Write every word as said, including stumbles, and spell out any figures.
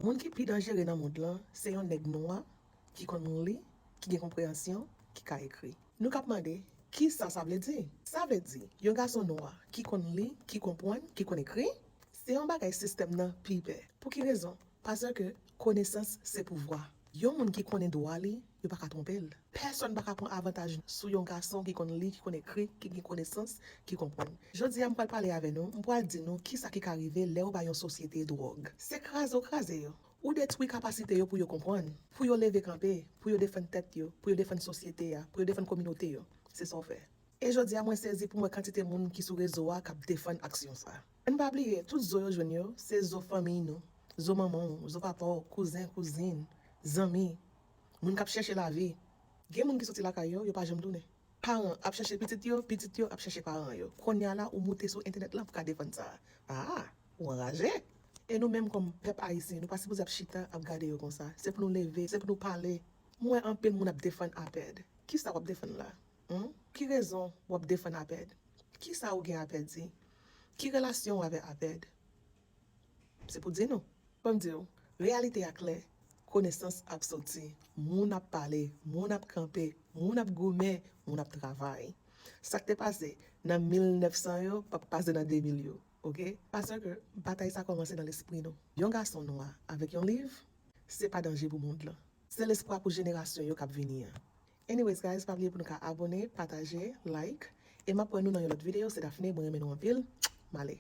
Moun ki pi danjere nan mond lan, se yon nèg nwa ki konn li, ki gen konpreyansyon, ki ka ekri. Nou k ap mande, kisa sa vle di? Sa vle di, yon gason nwa ki konn li, ki konprann, ki konn ekri, se yon bagay sistèm nan pi pè. Pou ki rezon? Paske konesans se pouvwa. Yon moun ki konnen dwa li, yo pa ka twonpe l. Pèsonn pa ka pran avantaj sou yon gason ki konn li, ki konn ekri, ki gen konesans, ki konprann. Jodi a, m pral pale avè nou, m pral di nou kisa ki ka rive lè w bay yon sosyete dwòg. Se kraze w kraze yo. Ou detwi kapasite yo pou yo konprann, pou yo leve kanpe, pou yo defann tèt yo, pou yo defann sosyete a, pou yo defann kominote yo. Se sa w fè. E jodi a, mwen sezi pou m wè kantite moun ki sou rezo a k ap defann aksyon sa. Ann pa bliye, tout zo yo jwenn yo, se zo fanmiy nou, zo manman w, zo papa w, kouzen, kouzin, zanmi, moun k ap chèche lavi. Gen moun ki soti lakay yo, yo pa janm tounen. Paran ap chèche pitit yo, pitit yo ap chèche paran yo. Kounye a la, ou moute sou entènèt lan pou ka defann sa. Ah, ou anraje! E nou menm kòm pèp ayisyen, nou pa sipoze ap chita ap gade yo konsa. Se pou nou leve, se pou nou pale. M wè anpil moun ap defann APED. Kisa w ap defann la? Hmm? Ki rezon w ap defann APED? Kisa ou gen a pèdi? Ki relasyon w avè APED? Se pou di nou. Ban m di w, reyalite a klè, konesans ap soti, moun ap pale, moun ap kanpe, moun ap goumen, moun ap travay. Sa k te pase nan mil nèf san yo p ap pase nan de mil yo, oke? Paske batay sa kòmanse nan lespri nou. Yon gason nwa avèk yon liv, se pa danje pou mond lan. Se lespwa pou jenerasyon yo k ap vini an. Anyways, guys, pa bliye pou nou ka abòne, pataje, like, e m ap wè nou nan yon lòt videyo. Se Daphné, mwen renmen nou anpil. M ale.